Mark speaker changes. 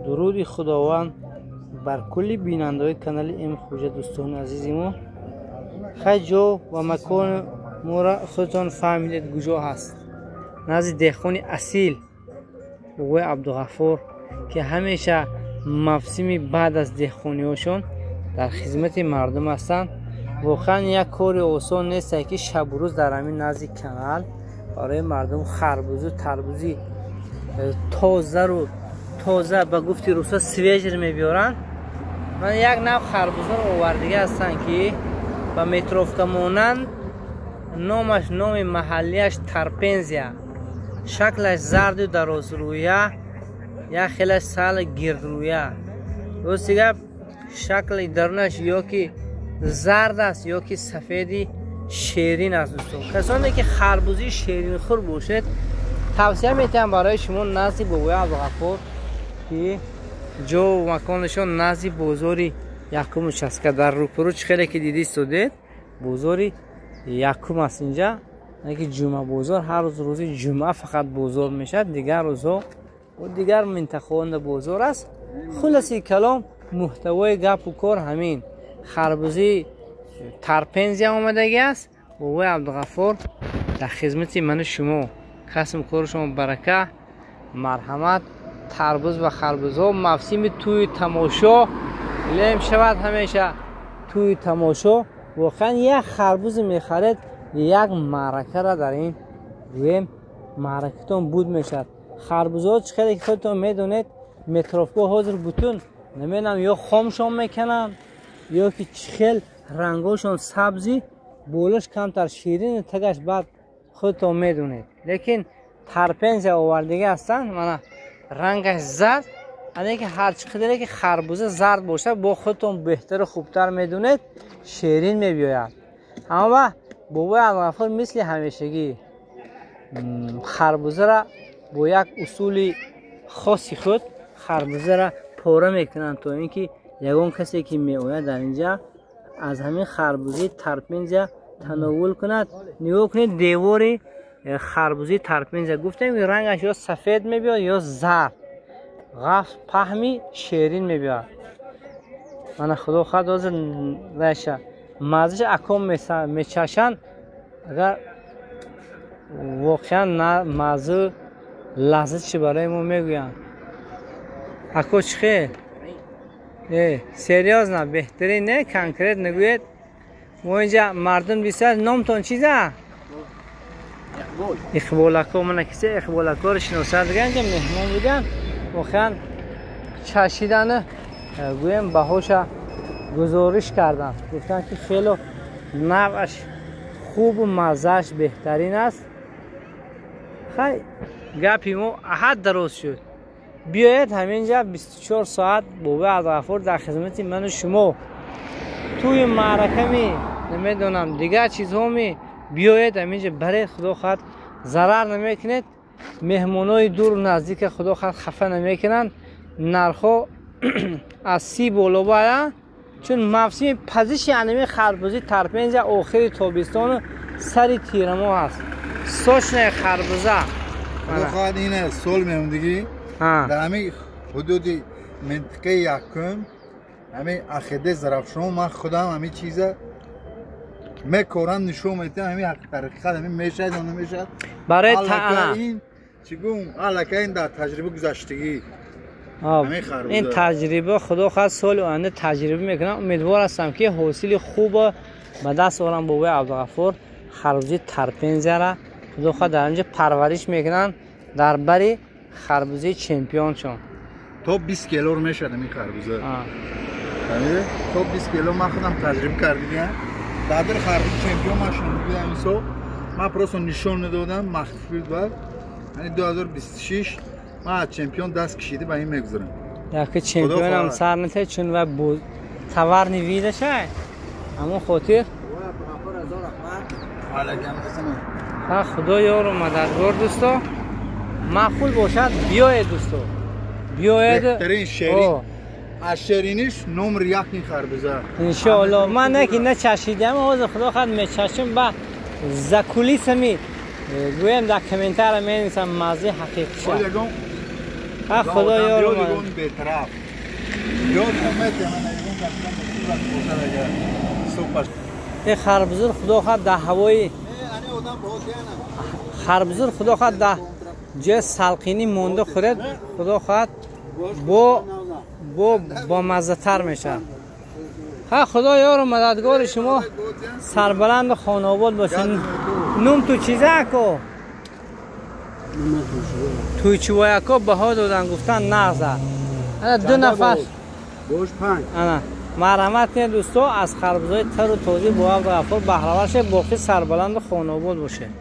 Speaker 1: Дуруди Худованд бар кулли бинандаҳои канали М Хуҷа. Дӯстони азизи мо, хай, ҷо ва макони моро худтон фаҳмидед, куҷо ҳаст. Назди деҳқони асил бобои Абдуғаффор, ки ҳамеша мавсими баъд аз деҳқониҳошон дар хизмати мардум ҳастанд. Воқеан, як кори осон нест, ки шабу рӯз дар ҳамин назди канал барои мардум харбузу тарбузи тозару тоза, ба гуфти руса, свежий мебиёранд. Ман як нав харбузаро овардига ҳастанд, ки ба метровка монанд, номаш, номи маҳаллиаш тарпензия, шаклаш зарду дарозрӯя, як хелаш сал гирдрӯя. Рости гап, шакли дарунаш ё ки зард аст, ё ки сафеди шерин аст. Дӯстон, касоне ки харбузии шеринхӯр бошед, тавсия метиҳам барои шумо назди бобои Абдуғаффор, ки ҷову маконашон назди бозори якум участка, дар рӯпурӯ, чӣ хеле ки диди истодед, бозори якум аст. Инҷа ки ҷумъа бозор, ҳар рӯз, рӯзи ҷумъа фақат бозор мешавад, дигар рӯзҳо дигар минтақаонда бозор аст. Хулоси калом, муҳтавои гапу кор ҳамин харбузии тарпензия омадагӣ аст. Бобои Абдуғаффор дар хизмати ману шумо, касбу кори шумо барака. Марҳамат, тарбуз ва харбузҳо, мавсими тӯи тамошо лем шавад, ҳамеша тӯи тамошо. Воқеан, як харбузе мехаред, як маъракара дар ин гӯем маъракатон буд мешавад. Харбузҳо, чӣ хеле ки худтон медонед, метровка ҳозир бутун, намедонам, ё хомшон мекунанд, ё ки чӣ хел рангошон сабзи, болош камтар ширин, тагаш баъд, худтон медонед. Лекин тарпензия овардига ҳастанд, мана, рангаш зард ане ки ҳарчи қадаре ки харбуза зард бошад, бо худтон беҳтару хубтар медонед, шерин мебиёяд. Ҳама бобои Абдуғаффор мисли ҳамешагӣ харбузара бо як усули хоси худ харбузара пора мекунанд, то ин ки ягон касе ки меояд, дар инҷа аз ҳамин харбузии тарпензия тановул кунад. Нигоҳ кунед, девори харбузии тарпензия, гуфтем, рангаш ё сафед мебиёд, ё зард, ғаф паҳми шерин мебиёд. Мана, худо хоҳад, ҳозир раша маззаша аком мечашанд. Агар воқеан маззу лаззатши барои мо мегӯянд. Ако, чӣ хел? Серьёзно, беҳтарин, не, конкретно нагӯед, мо инҷа мардум бисёр. Номтон чиза? Иқболако. Мана, кисе Иқболакоро шиносад, дига инҷа меҳмон буданд, воқеан чашиданы, гӯем, баҳоша гузориш карданд, гуфтанд, ки хело навъаш хубу маззааш беҳтарин аст. Хай, гапи мо аҳад дароз шуд. Биёед ҳаминҷа, 24 соат бобои Абдуғаффор дар хизмати ману шумо. Тӯи маъраками, намедонам, дигар чизҳоми, биёед ҳаминҷа, баред, худо хоҳад, зарар намекунед. Меҳмонои дуру наздика, худо хоҳад, хафа намекунанд. Нархҳо аз 30 боло бая, чун мавсими пазиши анами харбузӣ тарпензия охири тобистону сари тирамоҳ аст. Сочная харбуза.
Speaker 2: Худо хоҳад, ина сол мемондагӣ дар ҳамин ҳудуди минтиқаи якум, ҳамин ақидаи Зарафшон, ман худам ҳамин чиза мекорам, нишон медиҳам, ҳамин ҳақиқат ҳамин мешавад ё намешавад.
Speaker 1: Барои
Speaker 2: ин чӣ гум, аллакай ин дар таҷриба гузаштагӣ.
Speaker 1: Ин таҷриба, худо хоҳад, соли оянда таҷриба мекунам. Умедвор ҳастам, ки ҳосили хуба ба даст орам. Бобои Абдуғаффор харбузии тарпензияра, худо хоҳад, дар инҷа парвариш мекунанд дар бари харбузии чемпионшон.
Speaker 2: То 20 кило мешавад ҳамин харбуза, то 20 кило. Ман худам таҷриба кардигам дар дили харбузи чемпион. Ман шунидам, ин сол ман просто нишон медодам, махфӣ буд. Яъни 2026 ман аз чемпион даст кашида, ба ин мегузарам.
Speaker 1: Яки чемпионам сар нате, чун ва товарный вид ашай, ҳамон хотир. Худо ёру мададгор. Дӯсто, маъқул бошад, биёед, дӯсто, биёед.
Speaker 2: Беҳтарин, шерин, аз шериниш номер як ин харбуза.
Speaker 1: Иншоалло, ман не ки начашидам, ҳозир, худо хоҳад, мечашим. Ба за кулисами, гӯям, дар комментария менависам маззаи ҳақиқиша.
Speaker 2: Ягон.
Speaker 1: Худо ёр
Speaker 2: омад. Бетараф. Ёд омад, ман айгон кардам, бошад агар. Супер.
Speaker 1: Э харбузур худо хоҳад дар ҳавои харбузур худо хоҳад дар ҷои салқинӣ монда хӯред, худо хоҳад бо бомаззатар мешавад. Ха худо ёру мададгори шумо, сарбаланду хонаобод бошед. Нум ту чиза ако? Туйчивояко баҳо додан, гуфтан нағза. Ана ду нафар. Ана марҳамат кунед дӯсто, аз харбузои тару тозӣ бо Абдуғаффор баҳравар шед, боқӣ сарбаланду хонаобод бошед.